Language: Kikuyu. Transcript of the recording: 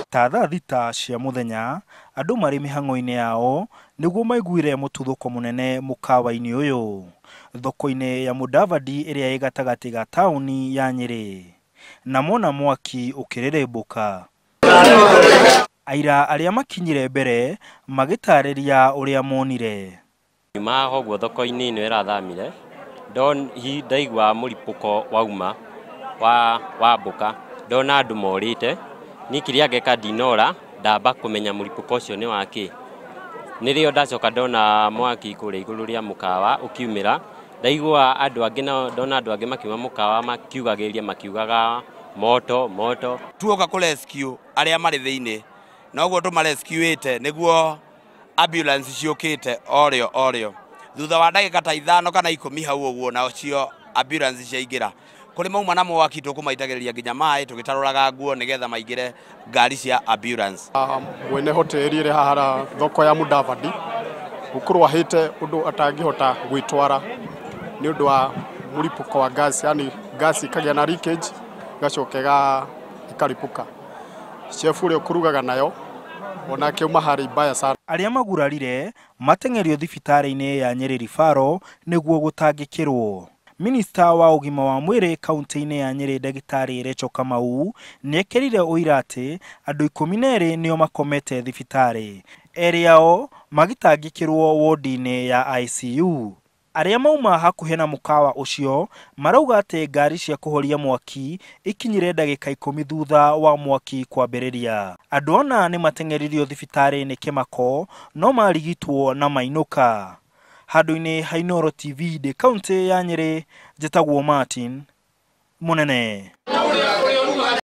Ta thaa 6 cia mũthenya andũ marĩ mĩhang'o-inĩ yao nĩguo maiguire mũtuthũko mũnene mũkawa-inĩ ũyũ thoko-inĩ ya Mudavadi ĩrĩa ĩ gatagatĩ ga taũni ya Nyĩrĩ, na mona mwaki ũkĩrĩrĩmbũka. Aira arĩa makinyire mbere magĩtarĩria ũrĩa monire. Nyuma haha ũguo thoko-inĩ ĩno ĩrathamire, ndaigua mũripũko wauma wambũka, ndona andũ morĩte, niĩ kĩrĩa ngeka ndinora, ndamba kũmenya mũripũko ũcio nĩ wakĩ. Nĩrĩo ndacoka ndona mwaki kũrĩa igũrũ rĩa mũkawa ũkiumĩra, ndaigua andũ angĩ nao, ndona andũ angĩ makiuma mũkawa makiugagĩrĩria makiugaga moto moto. Tuoka kũ rescue arĩa marĩ thĩinĩ, noguo tũmarescuĩte nĩguo ambulance ciũkĩte orĩo orĩo. Thutha wa ndagĩka ta 5 kana 10 hau ũguo nacio ambulance ciaingĩra. Kũrĩ mauma na mwaki tũkũmaitagĩrĩria nginya maĩ tũgĩtarũraga nguo nĩgetha maingĩre ngari cia ambulance. Mwene hoteli ĩrĩ haha thoko ya Mudavadi gũkorwo ahĩte ũndũ atangĩhota gwĩtwara nĩ ũndũ wa mũripũko wa gas, yani gas ĩkagĩa na leakage ĩgacoka ĩkaripũka. Chef ũrĩa ũkũrugaga nayo onake auma harĩ mbaya sana. Arĩa magurarire mateng'erio thibitarĩ-inĩ ya Nyĩrĩ Referral nĩguo gũtangĩkĩrwo. Minista wa ũgima wa mwĩrĩ kaunti-inĩ ya Nyĩrĩ Ndagĩtarĩ Rachel Kamau nĩekĩrire ũira atĩ andũ 12 nĩo makomete thibitarĩ, erĩ ao magĩtangĩkĩrwo wodi-inĩ ya ICU. Arĩa mauma hakuhĩ na mũkawa ũcio marauga atĩ ngari cia kũhoria mwaki ikinyire ndagĩka 10 thutha wa mwaki kwambĩrĩria. Andũ ana nĩ mateng'eririo thibitarĩ nĩ kĩmako no marigitwo na mainũka. Handũ-inĩ ha Inooro TV ndĩ kaunti ya Nyĩrĩ, njĩtagwo Martin Mũnene.